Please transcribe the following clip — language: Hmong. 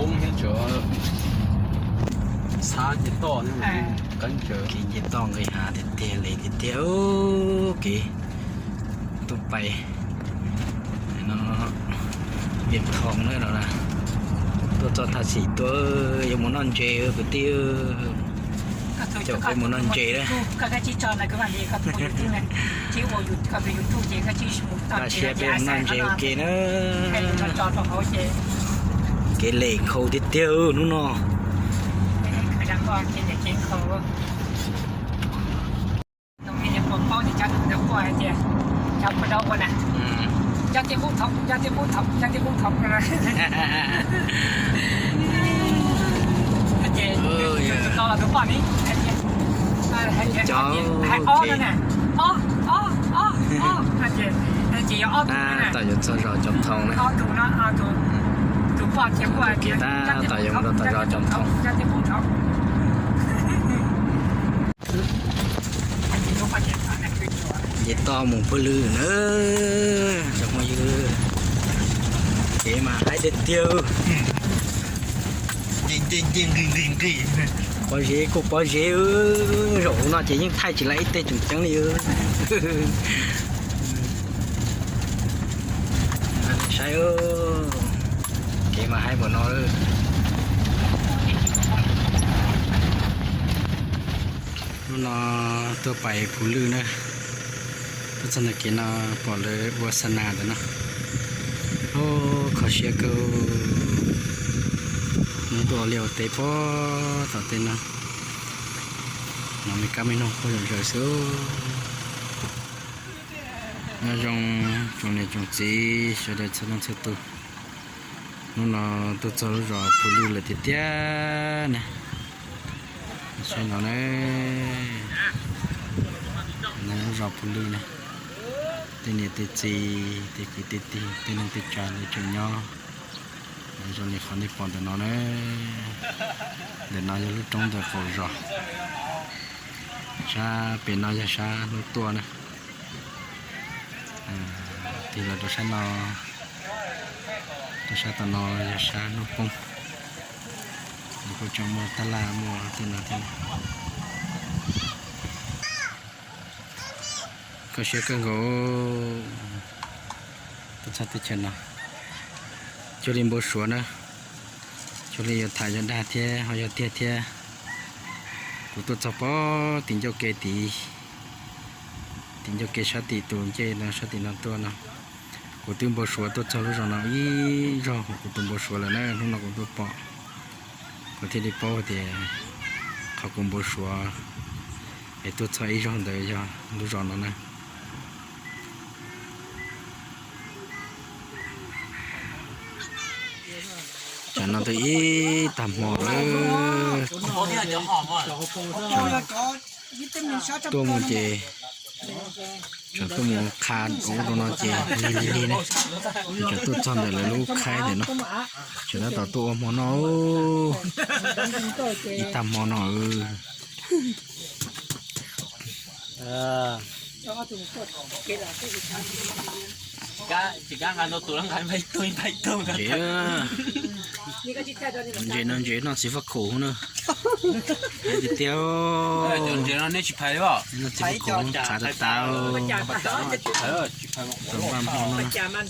Poob thiab tsuas xab nce toj, qeeb tsawv. Kev nce toj nqis hav tiag tiag li tiag tiag. Kev tuaj pais no, Viam Thoo na no, tuaj txog thaj xim tuaj yuav mus noj ntses kwv tij. Caum peb mus noj ntses na. Paj siab peb mus noj ntses ua ke na. Kev lem khau tiag tiag hnub no. Cov, tab tom yuav txog zos Cov Thoo na. Kev tab tom yuav mus rau tom zos Cov Thoo. Nce toj mus Phuv Lwj na, tsoom phooj ywg. Kev mas haib tiag tiag. Pob zeb kuj pob zeb, zaum no ces yeej thaij tsis lawv ib teg tseem ceeb li. Saib, kev mas haib npaum no. Hnub no tuaj pais Phuv Lwj na, tuaj txog ntawm kev no pom lawv ua xa nas ntawm no. Kho siab kawg, hnub tuaj ua liaj ua teb pog tom tej no. Hnov me kab me noog quaj zom zaws xwb. Nyob zoo tsoom niam tsoom txiv sawv daws txhua leej txhua tus. Hnub no tuaj txog lub zos Phuv Lwj lawm tiag tiag na. Saib no na, lub zos Phuv Lwj na, tej niam tej txiv tej kwv tej tij tej neej tej tsa lawv tseem nyob. Zoo li qhov nej pom ntawm no na, ntawm no yog lub roob ntawm qaum zos. Sab pem no yog sab hnub tuaj na. Tig los rau sab no, rau sab tom no yog sab hnub poob. Nws kuj tseem muaj tab laj muaj tej no thiab. Kho siab kawg nkaus, tuaj txog teb chaws no. Cuag li npau suav na, cuag li yuav tham yog dag thiab ho yog tiag thiab. Kuv tuaj txog pog tim ncauj ke tid, tim ncauj ke sab tim tus ncej no sab tim no tuaj no. Kuv twb npau suav tuaj txog lub zos no ib zaug, kuv tus npau suav lawm na, hnub no kuv tuaj pom, kuv thiaj li paub tias qhov kuv npau suav es tuaj txog ib zaug ntawd yog lub zos no na. Tsam no twb ib tag hmo lawm, tuaj mus ces tsam tuaj mus qha ub rau no ces lig lig lig na. Tsam tuaj txog ntawm lawv lub khaib ntawm no, tsam tab tom tuaj ua hmo no, ib tag hmo no. Ntses no ntses noj txiv faj khaum na. Tiag tiag, noj txiv faj khaum qhav tas tas. Tau npaj hmo no.